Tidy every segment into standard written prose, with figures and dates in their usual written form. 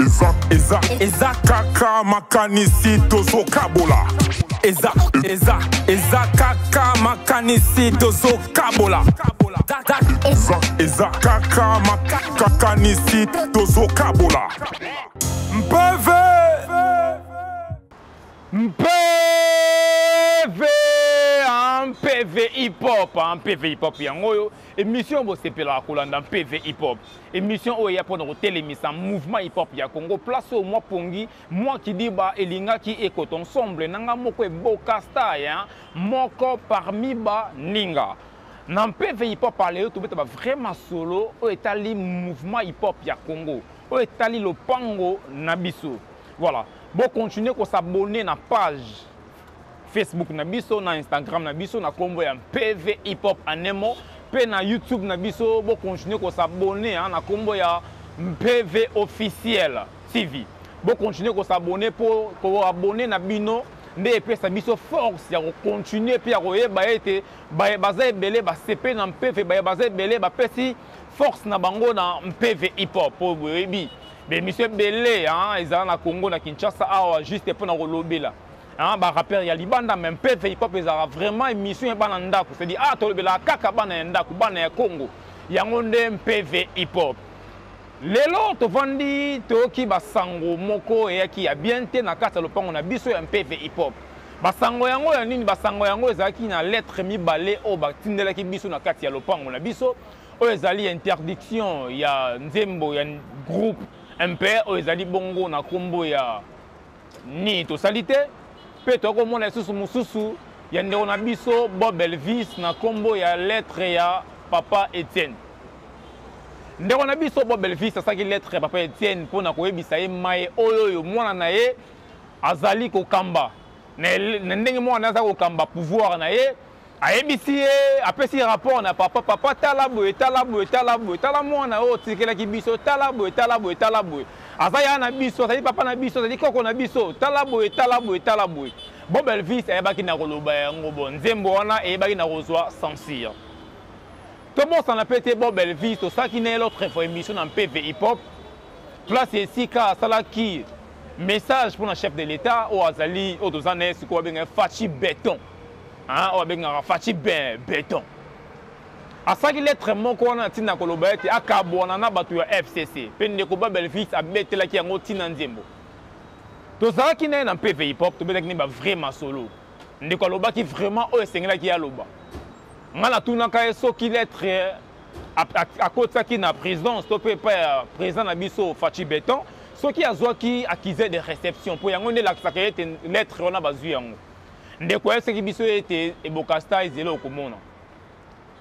Eza eza eza kaka makanisi tozokabola. Eza eza eza kaka makanisi tozokabola. Eza eza kaka makanisi tozokabola. Mpeve mpeve mpeve hip hop, mpeve hip hop yango oyo émission bosepelaka kolanda. Mpeve hip hop, émission oyo eya mpona kotelemisa mouvement hip hop ya Congo. Place oyo mwa pongi mwa kidiba elingaki ekota ensemble nanga moko eboka star ya moko parmi baninga na Mpeve hip hop. Aleyo tobeta ba vraiment solo oyo etali mouvement hip hop ya Congo, oyo etali lopango na biso. Voilà, bocontinue kos'abonner na page Facebook na biso, na Instagram na biso na nkombo ya Mpv Hip Hop Anemo, mpe na YouTube na biso bocontinue kos'abonner na nkombo ya Mpv Officiel TV. Bocontinue kos'abonner mpo koabonner na bino nde epesa biso force ya kocontinue mpe ya koyeba ete baye baza ebele basepe na Mpeve, baye baza ebele bapesi force na bango na Mpeve Hip Hop. Mpo boyebi baémission ebele ezala na Congo, na Kinshasa awa, juste mpona kolobela barappeur ya libanda, mais Mpeve Hip Hop ezalaka vraiment émission ya bana ndako, c'est-à-dire ah, tolobelaka kaka bana ya ndako, bana ya Congo. Yango nde Mpeve Hip Hop. Lelo tovandi, toyoki basango moko eyaki ya bien te na kati ya lopango na biso ya Mpeve Hip Hop. Basango yango ya nini? Basango yango ezalaki na lettre mibale oyo batindelaki biso na kati ya lopango na biso, oyo ezali interdiction ya nzembo ya groupe MPR oyo ezali bongo na nkombo ya Nini tosali te, mpe tokomona lisusu mosusu ya ndeko na biso Bob Elvis na nkombo ya Lettre ya Papa Etienne. Ndeko na biso Bob Elvis asalaki lettre ya Papa Etienne mpona koyebisa ye maye oyo oyo mwana na ye azali kokamba, na ndenge mwana aza kokamba pouvoir na ye. Ayebisi ye, apesi rapport na papa: "Papa, tala boye, tala boye, tala boye, tala mwana oyo otikelaki biso, tala boye, tala boye, tala boye, aza ya na biso, azali papa na biso, azali koko na biso, tala boye, tala boye, tala boye." Bob Elvis ayebaki na koloba yango bo nzembo wana eyebaki na kozwa censure. Tobosana mpe te, Bob Elvis tosalaki na ye l'autre fois émission na Mpeve Hip Hop, place esika asalaki message mpona chef de l'État oyo azali, oyo toza na ye sikoyo, babengaka Fatshi Béton, oyo abengaka Fatshi Béton. Asalaki lettre moko wana ntina koloba ete akabwana na bato ya FCC, mpe ndeko Bob Elvis abetelaki yango ntina nzembo. Tozalaki na ye na Mpeve Hip Hop, tobetaki ne bavrai masolo. Ndeko alobaki vraiment oyo esengelaki ye aloba. Ngai natunaka ye soki lettre akotisaki na présidence to mpe epai ya président na biso Fatshi Béton, soki azwaki accusé de réception, mpo yango nde elakisaka ete lettre wana bazwi yango. Ndeko ayebisaki biso ete eboka sta ezela okomona.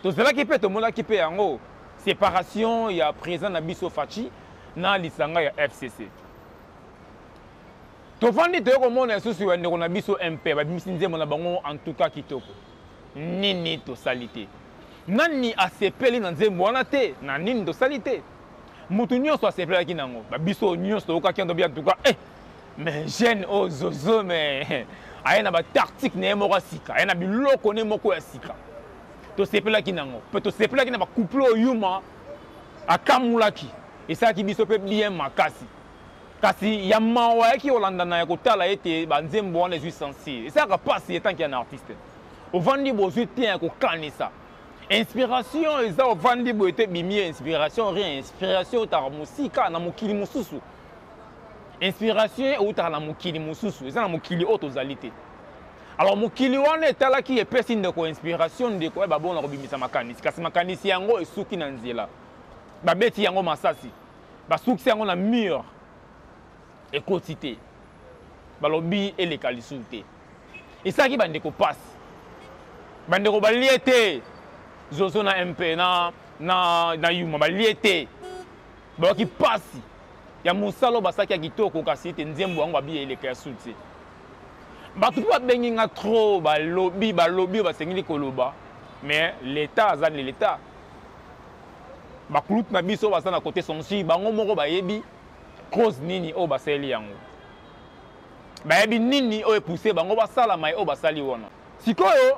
Tozalaki mpe tomonaki mpe yango, séparation ya président na biso Fatshi na lisanga ya FCC. Tovandi, toye komona lisusu ya ndeko na biso MP babimisi nzembo na bango, en tout cas kitoko. Nini tosali te? Nani asepeli na nzembo wana te? Na nini tosali te, motu nyonso asepelaki nango. Babiso nyonso toyokaki yango, en tout cas mais jeune oyo zozo, mais aye na batactique na ye moko ya sika, aye na biloko ne moko ya sika. Tosepelaki nango mpe tosepelaki na bacouple oyo Yuma akamulaki, esalaki biso mpe bien makasi. Kasi ya mawa ayaki kolandana ya kotala ete banzembo wana ezwi censure. Esalaka mpasi etanki ya na artiste ovandi, bozwi te ya kokanisa inspiration eza, ovandi boye te, bimi inspiration, rien. Inspiration eutaka mosika, na mokili mosusu. Inspiration eutaka na mokili mosusu, eza na mokili oyo tozali te. Alors mokili wana etalaki, epesi ndeko inspiration, ndeko oyo babona kobimisa makanisi, kasi makanisi yango esuki na nzela, babeti yango masasi, basukisi yango na mur, ekoti te, balobi eleka lisusu te. Esalaki bandeko pasi, bandeko balie te. Zozo na MP na Yuma balie te, bayoki pasi ya mosala oyo basalaki ya kitoko, kasi ete nzembo yango babi eleka ya su te. Bato mpe babengi nga trop, balobi, balobi oyo basengeli koloba, mais l'État aza de l'État. Bakulutu na biso baza na côté censure, bango moko bayebi cause nini oyo basaleli yango, bayebi nini oyo epousse bango basala mai oyo basali wana. Sikoyo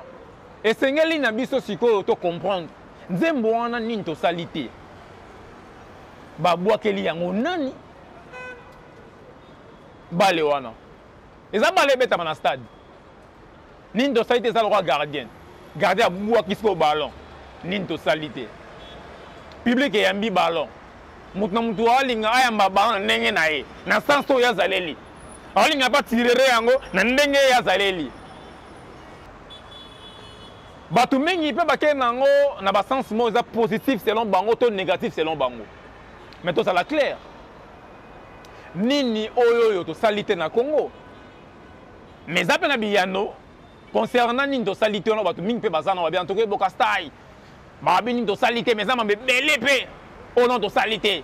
esengeli na biso sikoyo tocomprendre nzembo wana nini tosali te, babwakeli yango nani. Bale wana eza bale ebetama na stade. Nini tosali te eza lokola gardien. Gardien abwaki sikoyo ballon. Nini tosali te. Public eyambi ballon. Moto na moto alinga ayamba ballon na ndenge na ye, na sens oyo azaleli. Alinga ba tirere yango na ndenge ye azaleli. Bato mingi mpe bakei na yango na ba sens moko eza positif selon bango to négatif selon bango. Mais tozala clair. Nini oyo oyo tosali te na Congo? Mais eza mpe na biyano concernant nini tosali te wana bato mingi mpe baza na babi en tout cas eboka style. Babi nini tosali te mais eza mambe ebele mpe oyo nano tosali te.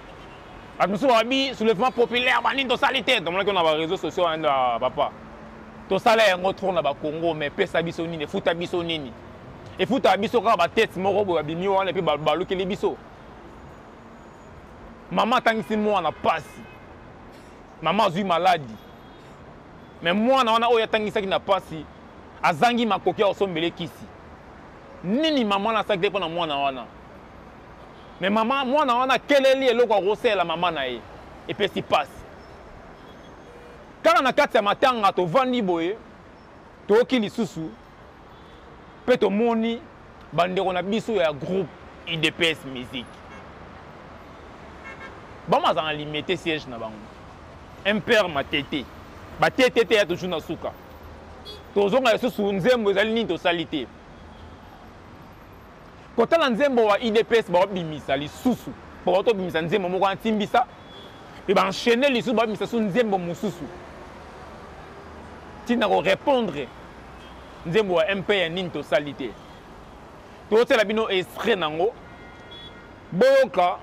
Bato mosusu babi soulèvement populaire banini tosali te. Tomonaki na ba réseaux sociaux wana papa. Tosala yango trop na ba Congo mais pesa biso nini, efuta biso nini? Efuta biso kaka ba tête moko boye babimi wana mpe balukeli biso. Mama atangisi mwana pasi. Mama azwi maladi. Mais mwana wana oyo atangisaki na pasi azangi makoki ya kosombele kisi. Nini mama wana asalaki te mpo na mwana wana? Mais mama mwana wana akeleli eloko akosalela mama na ye epesi pasi. Kaka na kati ya matanga tovandi boye toyoki lisusu mpe tomoni bandeko na biso ya groupe UDPS Musique. Bango baza na limete siège na bango. MPR Matete. Batete te ya toujours na suka. Tozonga lisusu nzembo ezali nini tosali te. Kotala nzembo wa UDPS baobimisa lisusu. Po batobimisa nzembo moko antimbisa. Pe ba enchaîner lisusu babimisa su nzembo mosusu. Tina ko répondre nzembo wa MP ya nini tosali te. Totiela bino extrait nango. Boyoka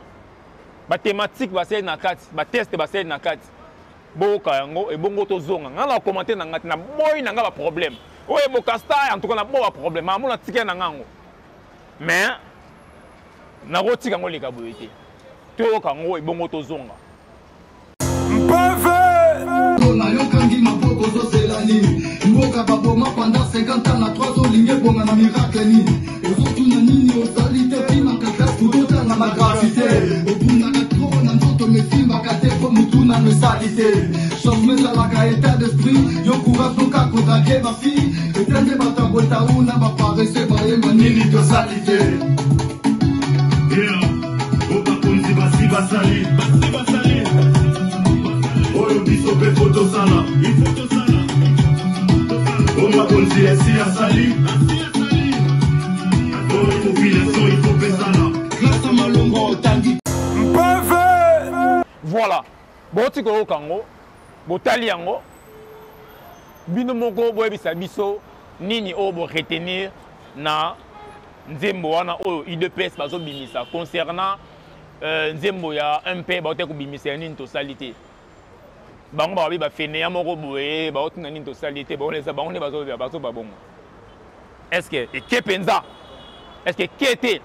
ba thématique basali na kati, ba test basali na kati. Boyoka yango ebongo tozonga. Nga na commenter na ngati na boyi na nga ba problème. Oyo eboka star en tout cas na boyi ba problème. Amona tika na ngango. Mais nakotika yango leka boye te. Toyoka yango ebongo tozonga. Nayokangi maboko ozozela nini? Mboka baboma pendant 50 ans na 3 olingi ebonga na miracle nini? Ozotuna nini ozali te kimaka classe kototanga na gratuité. Obundaka trop na nzoto mesimbaka te po mutu nano esali te. Changement ezalaka état d'esprit, yo courage noka kodrague ba fille. Etende bato ya botau na ba paresseux bayemba nini tosali te. Yeah. Obakonzi basi basali, basi basali. Oyo biso pe faut tosala, il faut tosala. Obakonzi esi asali, asi asali. Oyo population il faut pesala. Grâce à Malongo otangi. Mpeve. Voilà. Boti koyoka yango, botali yango. Bino moko boyebisa biso nini oyo bo retenir na nzembo wana oyo UDPS bazobimisa concernant nzembo ya MP baote kobimisa ya nini tosali te. Bango babi ba fainéant moko boye baotuna nini tosali te, bango eza bango nde bazoba bazoba bongo. Est-ce que eke penza? Est-ce que eke te?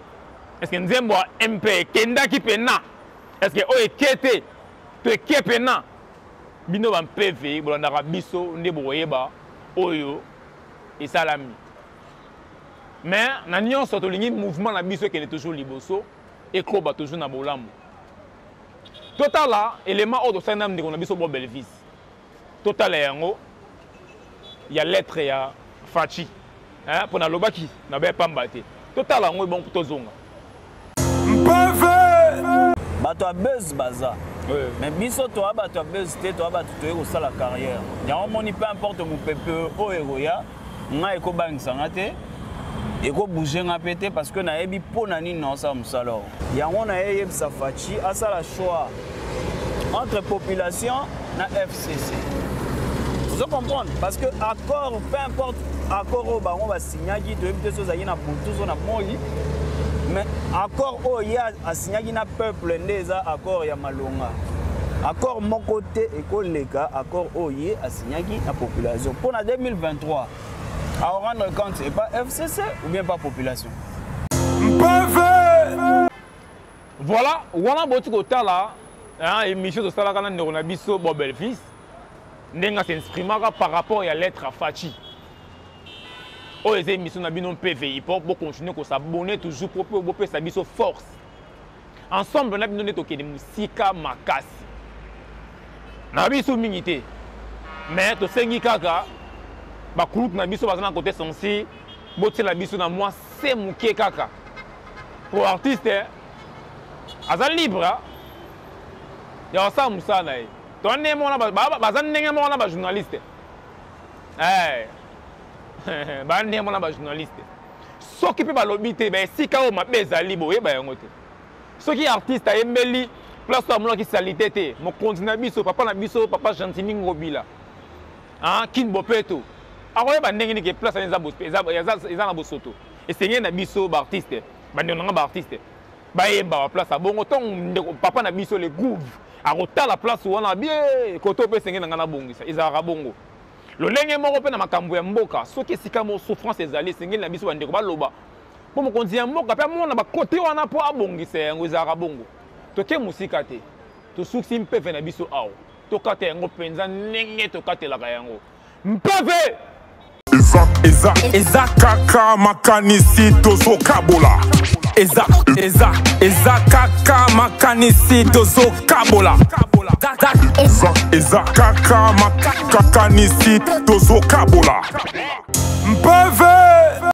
Est-ce que nzembo ya MP ekendaki pena? Est-ce que oyo eke te? To eke pena? Bino ba MPV bolandaka biso nde bokoyeba oyo esalami. Mais na nyonso tolingi mouvement na biso ekende toujours liboso, ekoba toujours na bolamu. Totala élément oyo tosali na ndeko na biso Bob Elvis. Totala yango ya lettre ya Fatshi. Hein, pona lobaki na ba pamba te. Totala yango bon tozonga. Mpeve. Bato ya buzz baza. Oui. Mais biso toa bato ya buzz te, toa bato toye kosala carrière. Yango moni peu importe mopepe oyo ekoya, ngai ekobangisa nga te, ekobouge nga pe te parce que nayebi mpo na nini naosala mosala oyo. Yango nayeyebisa Fatshi asala choix entre population na FCC. Vous comprenez? Parce que accord, peu importe accord oyo bango basignaki, toyebi te soki ozalaki na butu so na moi, mais accord oyo ye asignaki na peuple nde eza accord ya malonga. Accord moko te ekoleka accord oyo ye asignaki na population. Mpo na 2023, à rendre compte et pas FCC ou bien pas population. Mpeve. Voilà, wana boti kotala, hein, émission tosalaka na ndeko na biso Bob Elvis, ndenge s'exprimaka par rapport ya lettre à Fatshi. Oyo eza émission na bino MPV Hip Hop, bo continuer ko s'abonner toujours pour po bopesa biso force. Ensemble na bino nde tokende mosika makasi. Na biso mingi te. Mais tosengi kaka bakulutu na biso baza na kote sensi, botiela biso na mwa se moke kaka po artiste aza libre ya kosala mosala na ye. To ndenge moko baza ndenge moko na bajournaliste, baza ndenge moko na bajournaliste. Soki mpe balobi te baesika oyo mabe ezali, boyeba yango te. Soki artiste ayembeli place oyo amonaki salite te, mokonzi na biso, papa na biso, papa Gentini Ngobila, Kin Bopeto, akoyeba ndenge nini ke place eza na bosoto. Esengeli na biso baartiste, bandeko nanga baartiste, bayemba baplace ya bongo. Ntongo ndeko papa na biso le gouve akotala place wana bie koto mpe esengeli na ngai nabongisa. Ezalaka bongo lolenge moko mpe na makambo ya mboka. Soki esika moko souffrance ezali, esengeli na biso bandeko baloba mpo mokonzi ya mboka mpe amona bakote wana mpo abongisa yango. Ezalaka bongo. Toke mosika te, tosukisi mpeve na biso awa, tokata yango mpenza ndenge tokatelaka yango mpeve. Eza eza eza kaka makanisi tozokabola. Eza eza eza kaka makanisi tozokabola. Eza eza kaka makanisi tozokabola.